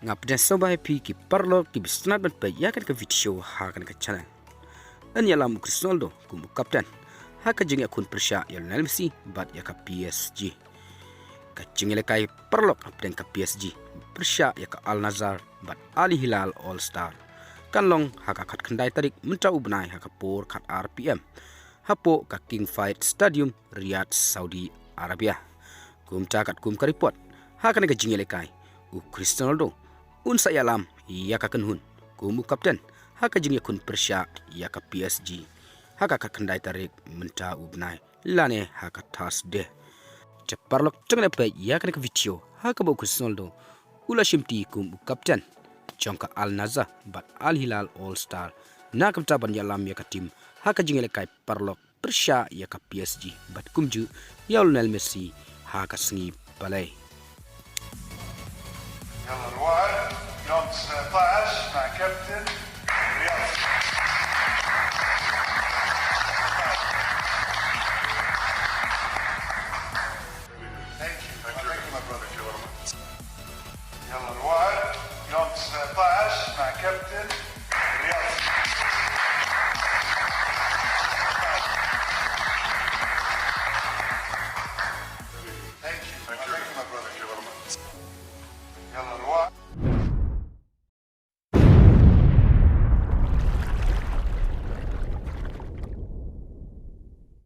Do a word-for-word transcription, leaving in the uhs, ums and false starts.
Nga pdiang sngewbha ïa phi ki paralok kiba sngewtynnat ban peit ïa kane ka video ha kane ka channel. Yn ïalam u Cristiano Ronaldo kum u kapten ha ka jingïakhun pyrshah ïa u Lionel Messi bad ïa ka P S G. Ka jingïalehkai paralok hapdeng ka P S G pyrshah ïa ka Al Nassr bad Al Hilal All Star kan long ha ka khatkhyndai tarik mynta u bnai ha ka por khatar P M hapoh ka King Fahd Stadium, Riyadh, Saudi Arabia. Kumta katkum ka report ha kane ka jingïalehkai, u Cristiano Ronaldo un sa ïalam ïa ka kynhun kum u kapten ha ka jingïakhun pyrshah ïa ka P S G ha ka khatkhyndai tarik mynta u bnai lane ha ka Thursday. Te paralok, to ngin ïa peit ïa kane ka video ha kaba u Cristiano Ronaldo u la shimti kum u kapten jong ka Al Nassr bad Al Hilal All Star na ka bynta ban ïalam ïa ka team ha ka jingïalehkai paralok pyrshah ïa ka P S G bad kumjuh ïa u Lionel Messi ha ka sngi Palei. يلا نروح يوم تسعتاش مع كابتن رياض. Thank you. Thank you, my brother. يلا نروح يوم تسعتاش مع كابتن